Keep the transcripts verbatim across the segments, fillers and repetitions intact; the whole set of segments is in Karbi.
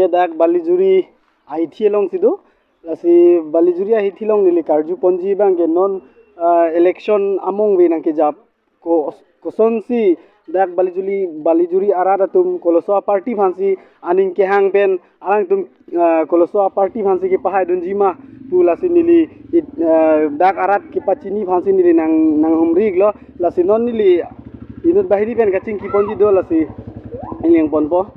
Dak Balijuri ahithi alongsi do. Lasi Balijuri ahithi along neli karju ponji abang ke non, ah, election among ve nangkejap ko, kosonsi dak Balijuri, Balijuri arat atum koloso aparty aphansi aning kehang pen alangtum, ah, koloso aparty aphansi kepahai dunji ma pu lasi neli it, ah, dak arat kepachini aphansi neli nang, nanghumri iklo. Lasi non neli inut bahini pen kachingki ponji do, lasi neli nangponpo.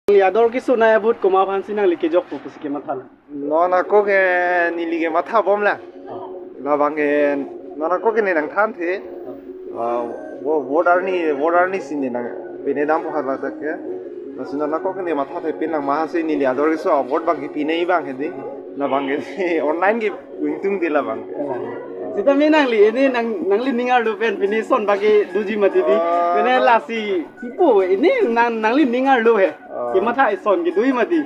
Nangli ador kesung ahut komat aphansi nangli kejokpo pusi kemathalo? Non ako ke neli ke matha bomlang. Labang ke non ako ke ne nangthanthe. Ah, vo-, vote arni, vote arnisi ne nang pine dampo hala dak ke. Lasi non ako ke ne mathathepin lang, mahasi neli ador kesung vote abang ke pine abang hedi. Labang ke online ke untung di labang ke. Sitame nangli ini nang, nanglining arlo pen pine ason abang ke doji mati di. Ah. Pine lasi ipo ini nang, nanglining arlo he. Ah. Kematha ason ke doji mati.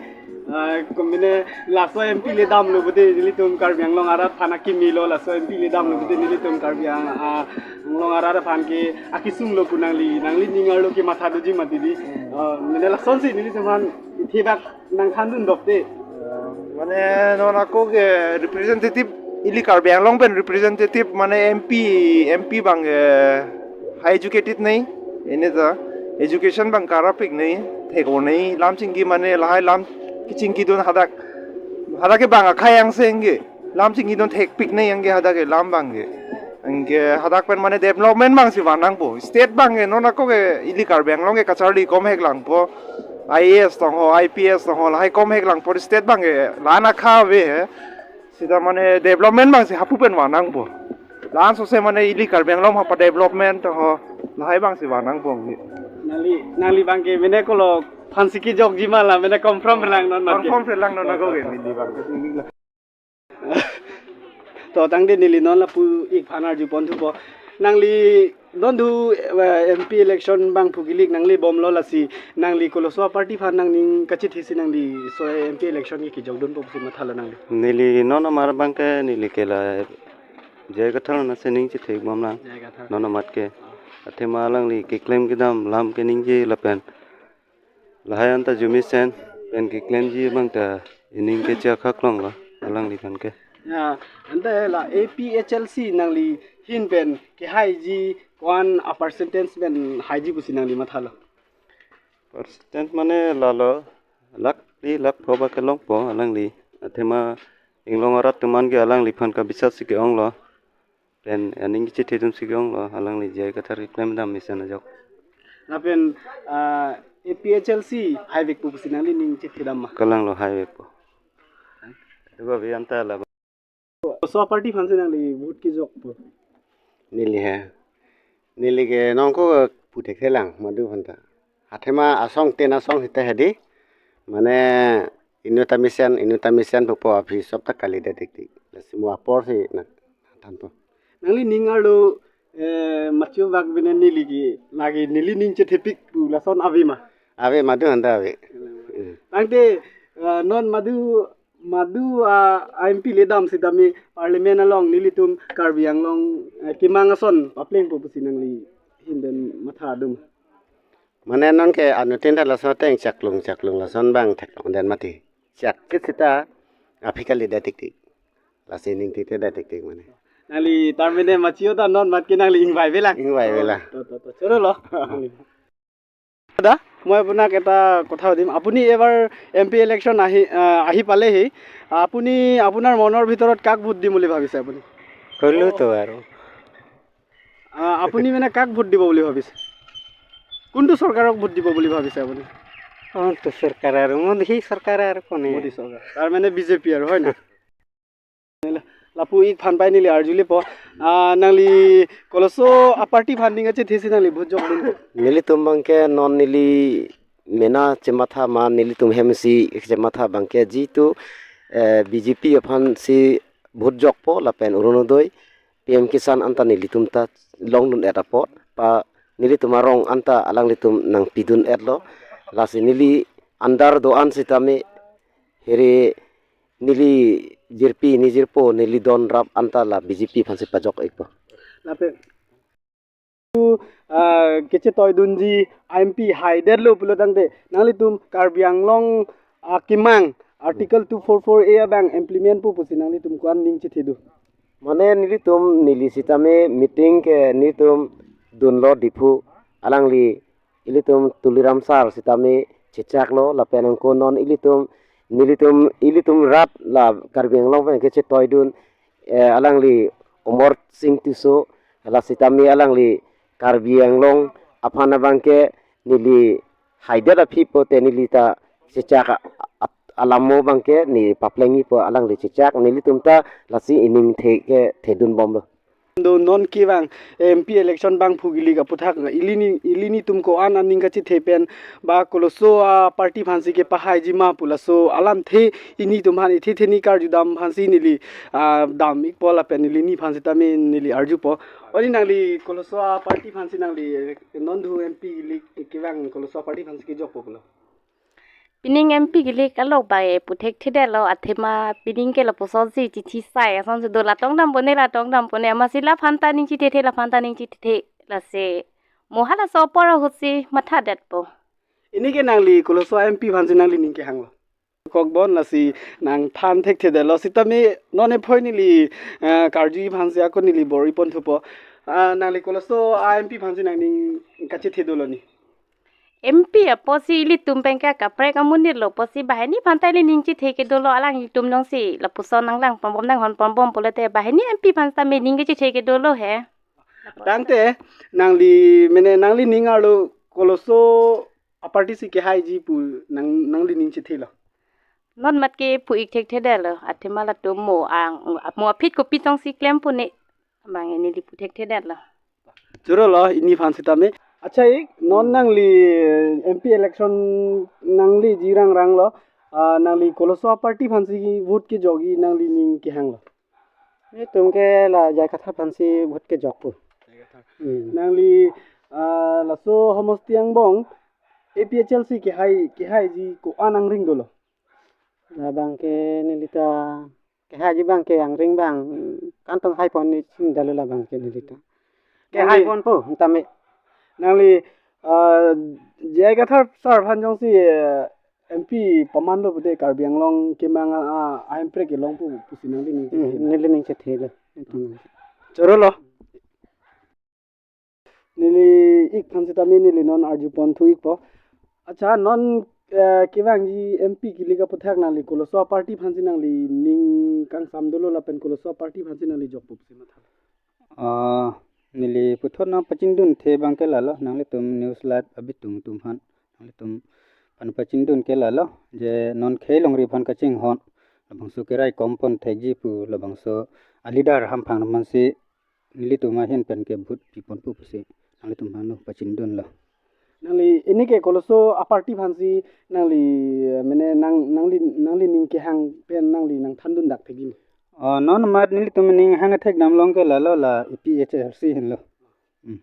Ah, ko mane laso M P le damlo pulote nelitum Karbi Anglong arat aphan akimi lo, laso M P le damlo pulote nelitum Karbi Ang-, ah, Anglong arat aphan ke akesung lo pu nangli, nanglining arlo kematha doji mati di. Hmm. Ah, mane lasonsi nelitum aphan ithibak nangthandun dokte. Mane non ako ke representative, ili Karbi Anglong pen representative mane M P, M P abang ke high educated nei, ini ta education abang karapik nei, thek-o nei, lam chingki mane lahai lam kechingkidun hadak, hadak ke bang akhai angse anke, lam chingkidun thekpik nei anke hadak ke lam abang ke. Anke hadak pen mane development abangsi vannangpo. State abang ke non ako ke ili Karbi Anglong ke kacharli komhek langpo. I A S tong ho, I P S tong ho, lahai komhek langpo, state abang ke la-an akha ave he. Sita mane development abangsi hapu pen vannangpo. La-an sose mane ili Karbi Anglong ha pa-development tong ho, lahai abangsi vannangpo. Nangli, nangli abang ke mane kolo aphansi kejokji ma la, mane confirm lang non abang ke. Confirm lang non ako ke, neli abang ke. To tangte neli non lapu-ik aphan arju ponthupo. Nangli non thu, eh, M P election abang phu kilik nangli bomlo, lasi nangli koloso aparty aphan nangning kachethesi nangli laso M P election ke kejokdunpo pusi mathalo nangli? Neli non amar abang ke neli ke la J I Kathar along si ning chethe bomlang. J I Kathar. Non amat ke. Athema alangli keklem kedam lam keningje lapen lahai anta arjumesen pen keklemji abang ta ining ke chakhaklong lo alangliphan ke. Ya, anta la A P H L C nangli ahin pen kehaiji ko-an a-percentage pen haiji pusi nangli mathalo? Percent mane lalo lakh phli lakh pho ba kelongpo alangli. Athema inglong arat atum an ke alangliphan kabisas si ke-ong lo. Pen aning kachethedun si ke-ong lo, alangli J I Kathar keklem dam mesen ajok. Lapen, ah, A P H L C haivekpo pusi nanglining chethedam ma? Kalang lo, haivekpo. Itu ba bianta la. Laso aparty aphansi nangli vote kejokpo? Neli he. Neli ke non ako pu thekthelang, madu aphanta. Athema asong ten asong sita hedi. Mane inut amesen, inut amesen pupo, aphi sob ta kalidet tiktik. Lasi mo aporsi nangthanpo. Nanglining arlo, eh, macho bak bine neli ke lake nelining chethepik pu lason ave ma? Ave, madu aphanta ave. Hmm. Tangte, eh, non madu, madu a, a M P le dam sitame parliament along nelitum Karbi Anglong, eh, kemang ason paplengpo pusi nangli ahin pen mathadun? Mane non ke anuttin ta laso ateng chaklung chaklung lason abang theklongdet mati. Chak ke sita aphi kalidet tiktik. Lasi ning tite det tiktik mane. Nangli tar mane macho ta non amat ke nangli ingvai avelang. Ingvai avelang. To, to, to. Choro lo. দাদা, মই আপোনাক এটা কথা সুধিম। আপুনি এইবাৰ M P election আহি, আহ, আহি পালেহি। আপুনি, আপোনাৰ মনৰ ভিতৰত কাক ভোট দিম বুলি ভাবিছে আপুনি? ক'লো তো আৰু। আহ, আপুনি মানে কাক ভোট দিব বুলি ভাবিছে? কোনটো চৰকাৰক ভোট দিব বুলি ভাবিছে আপুনি? কোনটো চৰকাৰ আৰু? মোদী চৰকাৰ আৰু কোনে? মোদী চৰকাৰ। তাৰ মানে বিজেপি আৰু, হয় নাই? Lapu-ik aphan pai neli arjulepo. Ah, nangli koloso aparty aphan ning kachethesi nangli vote jokdun? Nelitum abang ke non neli mena chematha ma nelitum hem si chematha abang ke jitu, eh, B J P aphan si vote jokpo lapen Orunodoi, P M Kisan anta nelitum ta longdun-et apot pa nelitum arong anta alanglitum nangpidun-etlo. Lasi neli andar do-an sitame here neli jirpi, ne jirpo, neli don rap anta la B J P aphansi pajok-ikpo. Lapen, kachetoidunji M P haidetlo pulo tangte nanglitum Karbi Anglong akemang Article two four four A abang implement po pusi nanglitum ko-an ning chethe do? Mane nelitum neli sitame meeting ke nelitum dunlo Diphu, alangli ilitum Tuliram sir sitame chechaklo lapen angko non ilitum nelitum ilitum rat la Karbi Anglong pen kachetoidun, eh, alangli Omor Sing Tisso, la sitame alangli Karbi Anglong aphan abangke neli haidet aphi pote neli ta chechak a-, a-, alamo abangke ne paplengji po alangli chechak, nelitum ta lasi ining the ke thedun bomlo. Do non kevang M P election bangphu kilik aputhak ili ni, ili nitum ko-an aning kachethe pen ba koloso a-party aphansi kepahaiji ma pu laso alamthe ilitum aphan ithe theni karjudam aphansi neli, ah, dam-ikpo lapen ili ni aphan sitame neli arjupo. Odi nangli koloso a-party aphansi nangli non do M P kilik kevang koloso a-party aphansi kejokpo pulo? Pining M P kilik alok bai puthekthedetlo athema pining ke lapuson si chithi sai asonsi do, la tongdam pone la tongdam pone amatsi laphan ta ning chethethe laphan ta ning chethethe lasi mo halaso apor ahutsi mathadetpo. Ini ke nangli koloso M P aphansi nangli ning kehanglo? Kokbon lasi nangthan thekthedetlo sitame non ephoi neli, eh, karju aphansi ako neli bor-i ponthupo. Ah, nangli koloso a-M P aphansi nangning kachethe dolo ni? M P apotsi ilitum pen ke kaprek amonit lo apotsi banghini aphan ta ili ning chethe ke dolo, alanglitum jongsi lapuson nanglang ponbom nanghon ponbom pulote banghini M P aphan sitame ning kachethe ke dolo he. Tangte nangli mene nangli ning arlo koloso a-party si kehaiji pu nang, nangli ning chethelo? Non mat ke pu-ik thekthedetlo athema latum mo ang mo aphi kopi tongsi klem pune abang neli puthekthedetlo. Chorolo ini aphan sitame. Acha ik non nangli M P election nangli jirang ranglo, ah, nangli koloso a-party aphansi vote kejokji nangli ning kehanglo? Nelitum ke la J I Kathar aphansi vote kejokpo. Hmm. Nangli, ah, laso homosti angbong A P H L C kehai kehaiji ko-an angring dolo? Labang ke neli ta kehaiji abang ke angring abang kantong haipon ni chingdalo labang ke neli ta. Nangli kehai ponpo tame. Nangli, ah, J I Kathar sir aphan jongsi, eh, M P pamanlo pute Karbi Anglong kemang a, a, a-imprek kelongpo pusi nangli ning chethe? Hmm, neli ning chethelo. Nelitum. Chorolo. Neli ik aphan sitame neli non arju ponthu-ikpo. Acha non, eh, kevangji M P kilik aputhak nangli koloso a-party aphansi nangli ning kangsam dolo lapen koloso a-party aphansi nangli jokpo pusi matha? Ah, neli puthot nangpachingdunthe abang ke lalo, nanglitum News Live abitung atum aphan, nanglitum aphan pachingdun ke lalo, je non khei longri aphan kachinghon, labangso kerai kompon thekji pu, labangso a-leader hamphang aphansi nelitum ahin pen ke vote piponpo pusi nanglitum aphan pachingdunlo. Nangli ini ke koloso a-party aphansi nangli, eh, mene nang, nangli, nangli ning kehang pen nangli nangthandun dak thekji? Oh, non mat nelitum ning hang thekdam long ke lalo la A P H L C henlo. Hmm.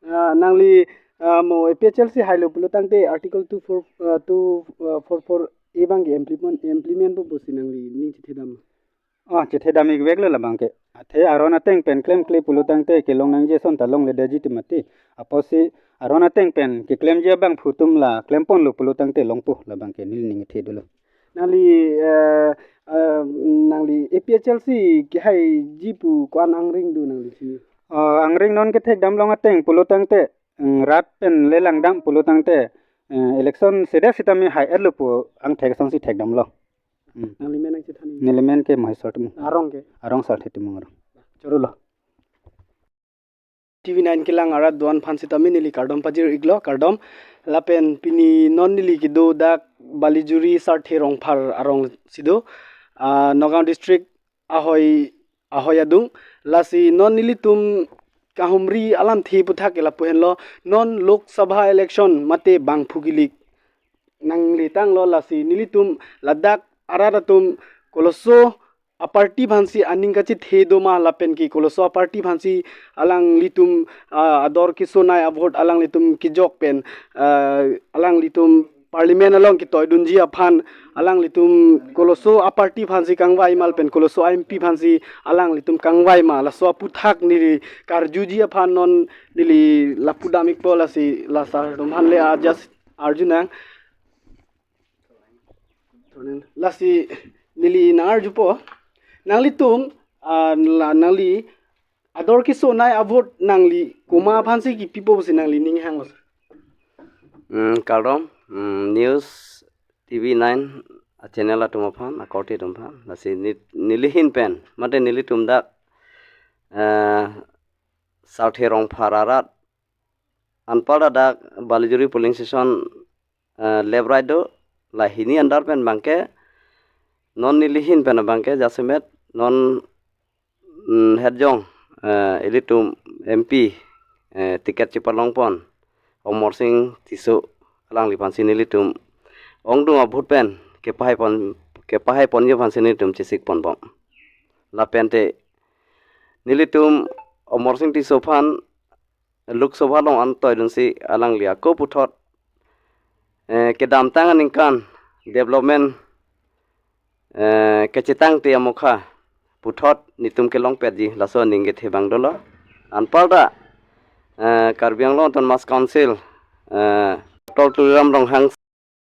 Ah, nangli, ah, mo A P H L C hailo pulo tangte Article two four, ah, two, ah, four four A abang ke implement, implement po pusi nangli ning chethedam? Oh, chethedam-ikveklo labang ke. Athe aron ateng pen klemkle pulo tangte kelong nangji ason ta longledetji ti mati. Apotsi aron ateng pen keklemji abangphu atum la klemponlo pulo tangte longpo labang ke neli ning kethe dolo. Nangli, eh, eh, nangli A P H L C kehaiji pu ko-an angring do nangli chini? Oh, angring non kethekdam long ateng pulo tangte, mm, rat pen lelang dam pulo tangte, eh, election sedet sitame hai-etlo pu angthek asonsi thekdamlo. Hmm. Nangli men nangchethan ni? Neli men ke Maheswar Timung. Arong ke? Arong Sarthe Timung arong. Chorolo. T V nine kelang arat do-an aphan sitame neli kardom pajir-iklo, kardom. Lapen pini non neli kedo dak Balijuri Sarthe Rongphar arongsi do, ah, Nagaon district ahoi, ahoi adung. Lasi non nelitum kahumri alamthe aputhak ke lapu henlo, non Lok Sabha election mate bangphu kilik nangletanglo, lasi nelitum ladak arat atum koloso a-party aphansi aning kachethe do ma lapen ke koloso a-party aphansi alanglitum, ah, ador kesonai a-vote alanglitum kejok pen, ah, alanglitum Parliament along ketoidunji aphan alanglitum koloso a-party aphansi kangvai ma lapen koloso a-M P aphansi alanglitum kangvai ma, laso aphuthak neli karjuji aphan non neli lapu dam-ikpo, lasi la sar atum aphan le a-just arjunang. Lasi neli nang-arjupo, nanglitum, ah, la nangli ador kesonei a-vote nangli komat aphansi kipipo pusi nangli ning hanglo, sir? Hmm, kardom, hmm, News T V nine a-channel atum aphan, akorte atum aphan. Lasi ni-, neli ahin pen, mate nelitum dak, eh, Sarthe Rongphar arat, anparta dak Balijuri polling station, eh, left right do, la hini andar pen abangke, non neli ahin pen abangke jasemet, non, mm, hetjong, eh, ilitum M P, eh, ticket chepalongpon Amarsing Tisso, alangliphansi nelitum ongdung a-vote pen kepahaipon, kepahaiponji aphansi nelitum chesikponbom. Lapente nelitum Amarsing Tisso aphan Lok Sabha along an toidunsi alangli ako puthot, eh, kedamtang aningkan development, eh, kachetangte amokha puthot netum kelongpetji, laso aning kethe abang dolo. Anparta, eh, Karbi Anglong Autonomous Council, eh, Doctor Tuliram Ronghang